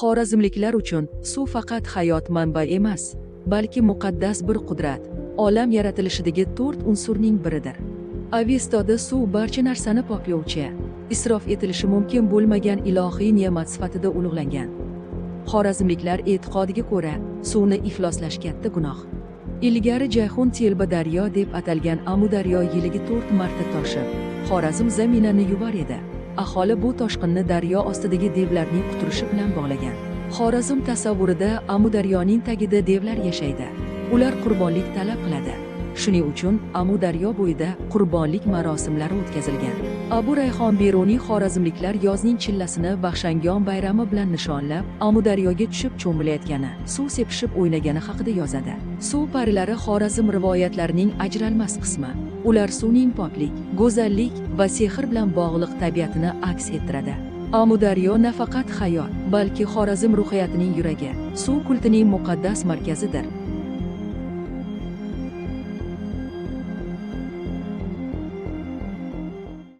Xorazmliklar uchun suv faqat hayot manbai emas, balki muqaddas bir qudrat, olam yaratilishidagi 4 unsurning biridir. Avestoda suv barcha narsani poklovchi, isrof etilishi mumkin bo'lmagan ilohiy ne'mat sifatida ulug'langan. Xorazmliklar e'tiqodiga ko'ra, suvni ifloslash katta gunoh. Ilgari Jayhun telba daryo deb atalgan Amudaryo yiliga 4 marta toshib, Xorazm zaminani yuvar edi. Aholi bu toshqinni daryo ostidagi devlarning quturishi bilan bog'lagan. Xorazm tasavvurida Amudaryoning tagida devlar yashaydi. Ular qurbonlik talab qiladi. Shuning uchun Amudaryo bo'yida qurbonlik marosimlari o'tkazilgan. Abu Rayhon Beruniy xorazmliklar yozning chillasini Baxshangon bayrami bilan nishonlab, Amudaryoga tushib cho'milayotgani, suv sepishib o'ynagani haqida yozadi. Suv parilari Xorazm rivoyatlarining ajralmas qismi. Ular suvning poklik, go'zallik va sehr bilan bog'liq tabiatini aks ettiradi. Amudaryo nafaqat hayot, balki Xorazm ruhiyatining yuragi, suv kultining muqaddas markazidir.